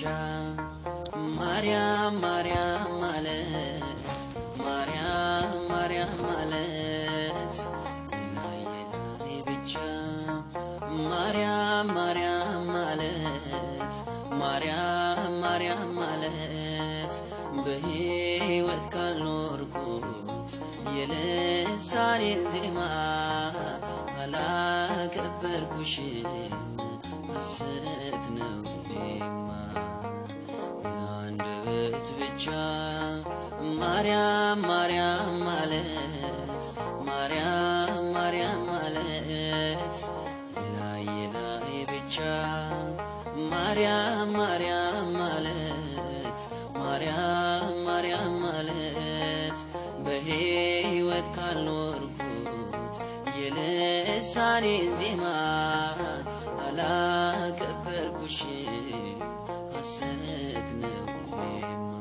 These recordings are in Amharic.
ብቻ ማርያም ማርያም ማለት፣ ማርያም ማርያም ማለት ላይ ላይ ብቻ ማርያም ማርያም ማለት፣ ማርያም ማርያም ማለት በሕይወት ካልኖርኩት የልሳኔን ዜማ አላከበርኩሽም ሐሰት ነው ይሄማ። በአንደበት ብቻ ማርያም ማርያም ማለት፣ ማርያም ማርያም ማለት ላይ ላይ ብቻ ማርያም ማርያም ማለት፣ ማርያም ማርያም ማለት በሕይወት ካልኖርኩት የልሳኔን ዜማ አላከበርኩሽም ሐሰት ነው ይሄማ።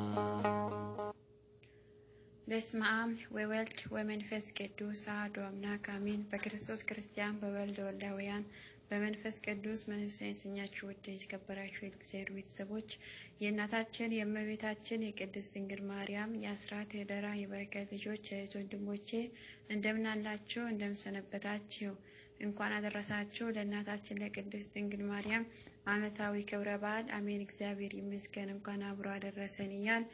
በስመ አብ ወወልድ ወመንፈስ ቅዱስ አሐዱ አምላክ አሜን። በክርስቶስ ክርስቲያን፣ በወልድ ወልዳውያን፣ በመንፈስ ቅዱስ መንፈሳዊ የተሰኛችሁ ውድ የተከበራችሁ የእግዚአብሔር ቤተሰቦች፣ የእናታችን የእመቤታችን የቅድስት ድንግል ማርያም የአስራት የደራ የበረከት ልጆች እህት ወንድሞቼ፣ እንደምን አላችሁ? እንደምን ሰነበታችሁ? እንኳን አደረሳችሁ ለእናታችን ለቅድስት ድንግል ማርያም ዓመታዊ ክብረ በዓል። አሜን። እግዚአብሔር ይመስገን፣ እንኳን አብሮ አደረሰን እያል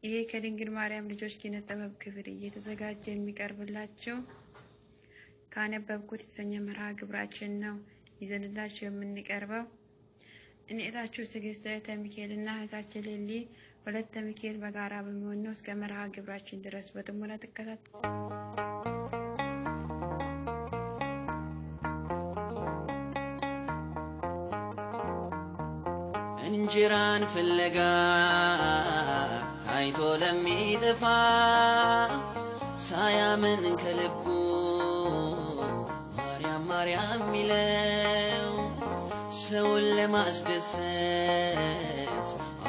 ይሄ ከድንግል ማርያም ልጆች ኪነ ጥበብ ክፍል እየተዘጋጀ የሚቀርብላቸው ካነበብኩት የተሰኘ መርሃ ግብራችን ነው ይዘንላችሁ የምንቀርበው። እኔ እህታችሁ ትዕግስት እህተ ሚካኤል እና እህታችን ሌሊ ወለተ ሚካኤል በጋራ በመሆን ነው። እስከ መርሃ ግብራችን ድረስ በጥሞና ትከታተሉ። እንጀራን ፍለጋ ታይቶ ለሚጠፋ ሳያምን ከልቡ ማርያም ማርያም ሚለው ሰውን ለማስደሰት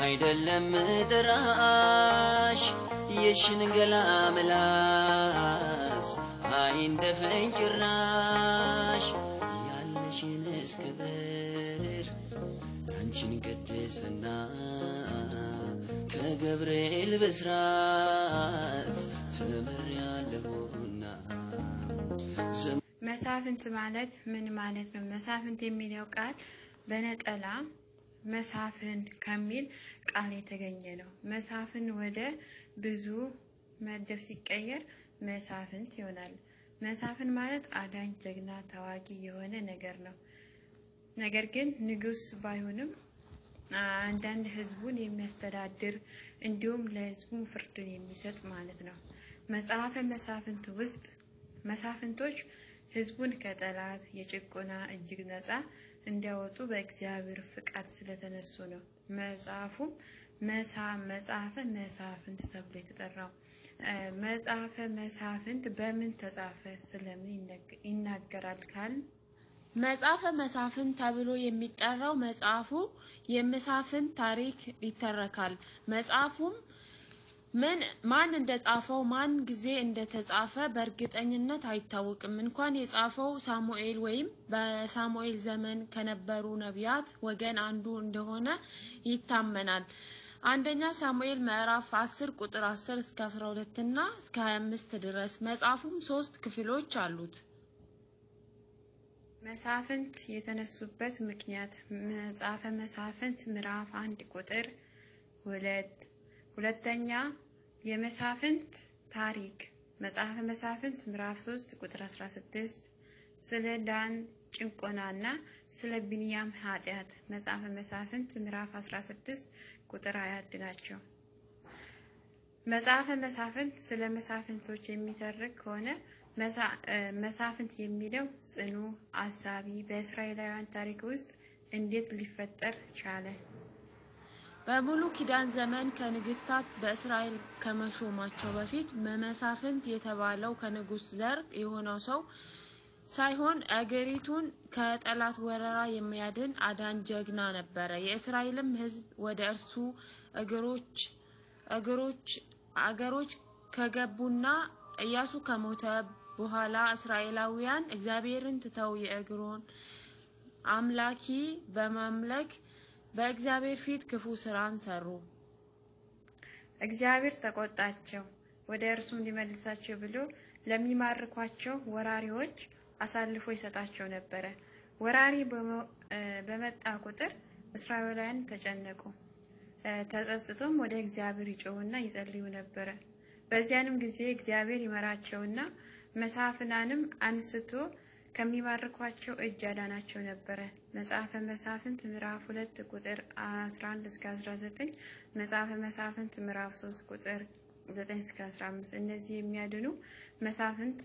አይደለም ጥራሽ፣ የሽንገላ ምላስ አይንደፈኝ ጭራሽ። ያለሽን እስክብር ያንቺን ቅድስና ከገብርኤል ብስራት ተምሬአለሁና። መሳፍንት ማለት ምን ማለት ነው? መሳፍንት የሚለው ቃል በነጠላ መሳፍን ከሚል ቃል የተገኘ ነው። መሳፍን ወደ ብዙ መደብ ሲቀየር መሳፍንት ይሆናል። መሳፍን ማለት አዳኝ፣ ጀግና፣ ታዋቂ የሆነ ነገር ነው። ነገር ግን ንጉስ ባይሆንም አንዳንድ ህዝቡን የሚያስተዳድር እንዲሁም ለህዝቡ ፍርድን የሚሰጥ ማለት ነው። መጽሐፈ መሳፍንት ውስጥ መሳፍንቶች ህዝቡን ከጠላት የጭቆና እጅግ ነፃ እንዲያወጡ በእግዚአብሔር ፍቃድ ስለተነሱ ነው። መጽሐፉም መጽሐፈ መሳፍንት ተብሎ የተጠራው። መጽሐፈ መሳፍንት በምን ተጻፈ? ስለምን ይናገራል ካል መጽሐፈ መሳፍንት ተብሎ የሚጠራው መጽሐፉ የመሳፍንት ታሪክ ይተረካል። መጽሐፉም ምን ማን እንደጻፈው ማን ጊዜ እንደተጻፈ በእርግጠኝነት አይታወቅም። እንኳን የጻፈው ሳሙኤል ወይም በሳሙኤል ዘመን ከነበሩ ነቢያት ወገን አንዱ እንደሆነ ይታመናል። አንደኛ ሳሙኤል ምዕራፍ 10 ቁጥር 10 እስከ 12 እና እስከ 25 ድረስ። መጽሐፉም ሶስት ክፍሎች አሉት። መሳፍንት የተነሱበት ምክንያት መጽሐፈ መሳፍንት ምዕራፍ 1 ቁጥር 2። ሁለተኛ የመሳፍንት ታሪክ መጽሐፈ መሳፍንት ምዕራፍ 3 ቁጥር 16። ስለ ዳን ጭንቆናና ስለ ቢንያም ኃጢአት መጽሐፈ መሳፍንት ምዕራፍ 16 ቁጥር 21 ናቸው። መጽሐፈ መሳፍንት ስለ መሳፍንቶች የሚተርክ ከሆነ መሳፍንት የሚለው ጽኑ አሳቢ በእስራኤላውያን ታሪክ ውስጥ እንዴት ሊፈጠር ቻለ? በብሉይ ኪዳን ዘመን ከንግስታት በእስራኤል ከመሾማቸው በፊት መሳፍንት የተባለው ከንጉስ ዘር የሆነው ሰው ሳይሆን አገሪቱን ከጠላት ወረራ የሚያድን አዳኝ ጀግና ነበረ። የእስራኤልም ሕዝብ ወደ እርሱ እግሮች አገሮች ከገቡና ኢያሱ ከሞተ በኋላ እስራኤላውያን እግዚአብሔርን ትተው የእግሮን አምላኪ በማምለክ በእግዚአብሔር ፊት ክፉ ስራን ሰሩ። እግዚአብሔር ተቆጣቸው፣ ወደ እርሱም ሊመልሳቸው ብሎ ለሚማርኳቸው ወራሪዎች አሳልፎ ይሰጣቸው ነበረ። ወራሪ በመጣ ቁጥር እስራኤላውያን ተጨነቁ፣ ተጸጽቶም ወደ እግዚአብሔር ይጮሁና ይጸልዩ ነበረ። በዚያንም ጊዜ እግዚአብሔር ይመራቸውና መሳፍናንም አንስቶ ከሚማርኳቸው እጅ ያዳናቸው ነበረ። መጽሐፈ መሳፍንት ምዕራፍ 2 ቁጥር 11 እስከ 19፣ መጽሐፈ መሳፍንት ምዕራፍ 3 ቁጥር 9 እስከ 15። እነዚህ የሚያድኑ መሳፍንት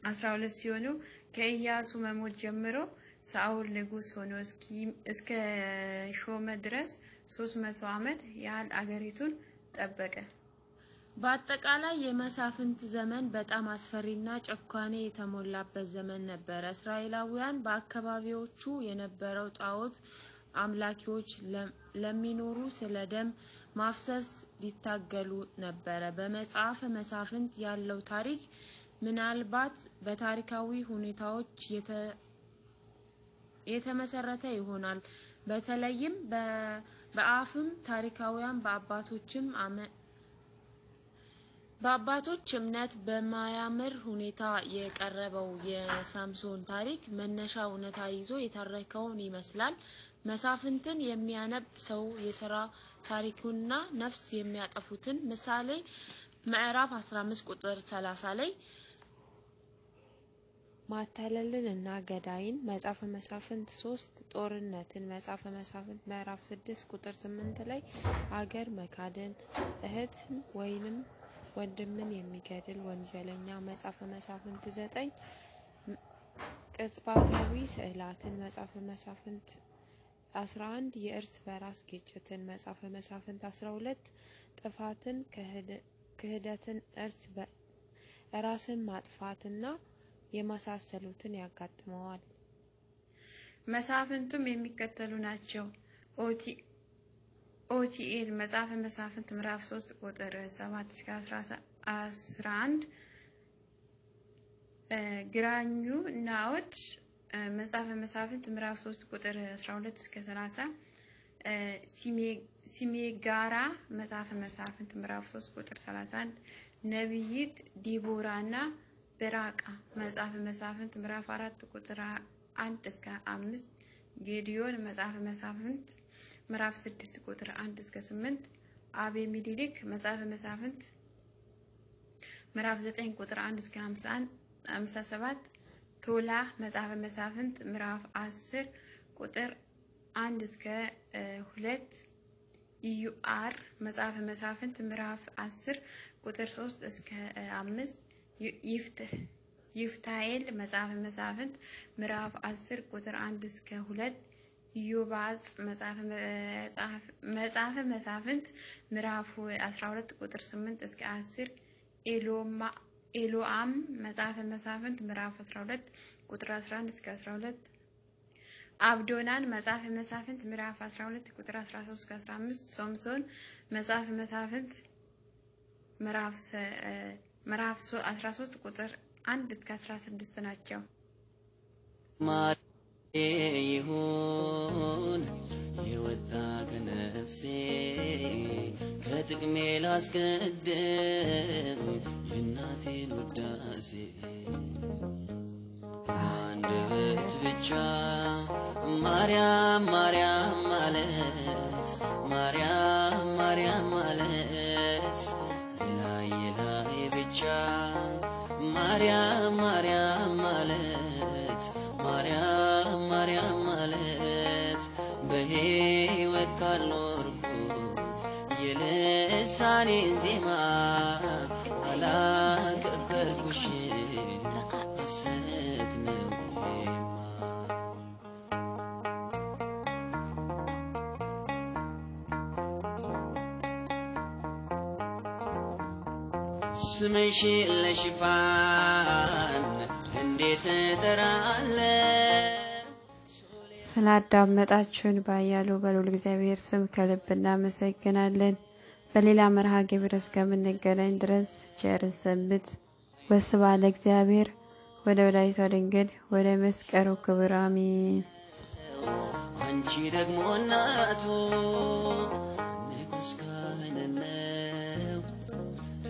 12 ሲሆኑ ከኢያሱ መሞት ጀምሮ ሳኦል ንጉሥ ሆኖ እስከ ሾመ ድረስ 300 ዓመት ያህል አገሪቱን ጠበቀ። በአጠቃላይ የመሳፍንት ዘመን በጣም አስፈሪና ጭካኔ የተሞላበት ዘመን ነበረ። እስራኤላውያን በአካባቢዎቹ የነበረው ጣዖት አምላኪዎች ለሚኖሩ ስለ ደም ማፍሰስ ሊታገሉ ነበረ። በመጽሐፈ መሳፍንት ያለው ታሪክ ምናልባት በታሪካዊ ሁኔታዎች የተመሰረተ ይሆናል። በተለይም በአፍም ታሪካውያን በአባቶች እምነት በማያምር ሁኔታ የቀረበው የሳምሶን ታሪክ መነሻ እውነታ ይዞ የተረከውን ይመስላል። መሳፍንትን የሚያነብ ሰው የስራ ታሪኩንና ነፍስ የሚያጠፉትን ምሳሌ ምዕራፍ 15 ቁጥር 30 ላይ ማታለልን እና ገዳይን መጽሐፈ መሳፍንት 3 ጦርነትን መጽሐፈ መሳፍንት ምዕራፍ 6 ቁጥር 8 ላይ አገር መካድን እህትን ወይንም ወንድምን የሚገድል ወንጀለኛ መጽሐፈ መሳፍንት 9 ቅጽበታዊ ስዕላትን መጽሐፈ መሳፍንት 11 የእርስ በራስ ግጭትን መጽሐፈ መሳፍንት 12 ጥፋትን ክህደትን እርስ ራስን ማጥፋትና የመሳሰሉትን ያጋጥመዋል። መሳፍንቱም የሚከተሉ ናቸው። ኦቲኤል መጽሐፈ መሳፍንት ምዕራፍ 3 ቁጥር 7 እስከ 11፣ ግራኙ ናዖድ መጽሐፈ መሳፍንት ምዕራፍ 3 ቁጥር 12 እስከ 30፣ ሲሜጋራ መጽሐፈ መሳፍንት ምዕራፍ 3 ቁጥር 31፣ ነቢይት ዲቦራና በራቃ መጽሐፈ መሳፍንት ምዕራፍ 4 ቁጥር 1 እስከ 5፣ ጌዲዮን መጽሐፈ መሳፍንት ምዕራፍ 6 ቁጥር 1 እስከ 8፣ አቤሜሌክ መጽሐፈ መሳፍንት ምዕራፍ 9 ቁጥር 1 እስከ 57፣ ቶላ መጽሐፈ መሳፍንት ምዕራፍ 10 ቁጥር 1 እስከ 2፣ ኢዩአር መጽሐፈ መሳፍንት ምዕራፍ 10 ቁጥር 3 እስከ 5፣ ይፍታኤል መጽሐፈ መሳፍንት ምዕራፍ 10 ቁጥር 1 እስከ 2፣ ኢዮባጽ መጽሐፈ መሳፍንት ምዕራፍ 12 ቁጥር 8 እስከ 10፣ ኤሎአም መጽሐፈ መሳፍንት ምዕራፍ 12 ቁጥር 11 እስከ 12፣ አብዶናን መጽሐፈ መሳፍንት ምዕራፍ 12 ቁጥር 13 እስከ 15፣ ሶምሶን መጽሐፈ መሳፍንት ምዕራፍ 13 ቁጥር 1 እስከ 16 ናቸው። ይሁን የወጣ ከነፍሴ ከጥቅሜ ላስቀድም የእናቴን ውዳሴ አንደበት ብቻ ማርያም ማርያም ማለት ማርያም ማርያም ማለት ላይ ላይ ብቻ ማርያም ማርያም ማለት ማርያም ማርያም ማለት በሕይወት ካልኖርኩት የልሳኔን ዜማ አላከበርኩሽም ሐሰት ነው ይሄማ። ስምሽ ለሽፋን እንዴት እጠራለሁ? ስላዳመጣችሁን ባያሉ በልዑል እግዚአብሔር ስም ከልብ እናመሰግናለን። በሌላ መርሃ ግብር እስከምንገናኝ ድረስ ቸርን ሰንብት። ወስብሐት ለእግዚአብሔር ወደ ወላዲቱ ድንግል ወደ መስቀሉ ክብር አሜን። ደግሞ እናቱ ንጉሥ ካህን ነው።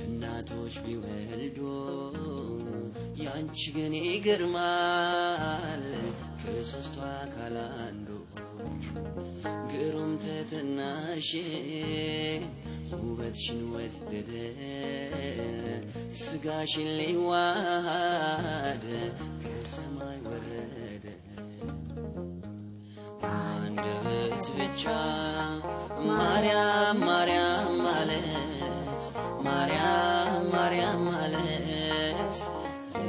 እናቶች ቢወልዱ ያንቺ ግን ይገርማል፣ ከሦስቱ አካል አንዱ። ግሩም ትሕትናሽ ውበትሽን ወደደ፣ ስጋሽን ሊዋሃድ ከሰማይ ወረደ። አንደበት ብቻ ማርያም ማርያም ማለት፣ ማርያም ማርያም ማለት፣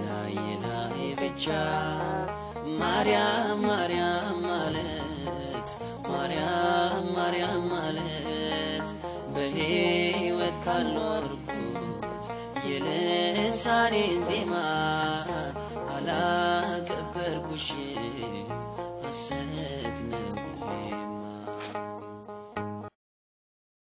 ላይ ላይ ብቻ ማርያም ማርያም ማለት፣ ማርያም ማርያም ማለት፣ በሕይወት ካልኖርኩት የልሳኔን ዜማ